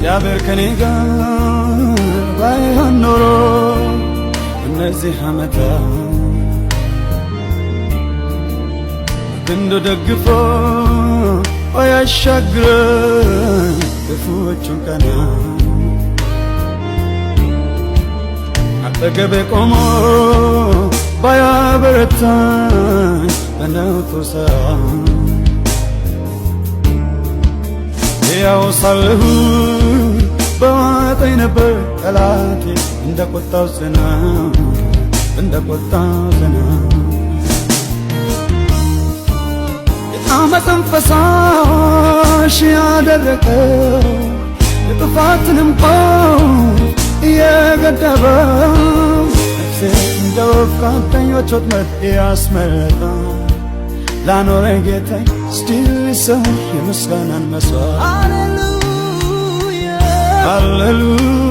እግዚአብሔር ከኔ ጋር ባይሆን ኖሮ እነዚህ ዓመታት ክንዱ ደግፎ ባያሻግረን ክፉዎቹን ቀናት፣ አጠገቤ ቆሞ ባያበረታኝ በነውጡ ሰዓት፣ ሕያው ሳለሁ በዋጠኝ ነበር ጠላቴ እንደ ቁጣው ጽናት፣ እንደ ቁጣው ጽናት። የዓመፅን ፈሳሽ ያደረቀው፣ የጥፋትንም ቆፍ እየገደበው፣ ነፍሴ እንደ ወፍ ከአዳኞች ወጥመድ ያስመለጠው ላኖረኝ ጌታዬ እስቲ ልሰዋ የምስጋናን መስዋዕት። ሃሌሉያ። ሃሌሉያ።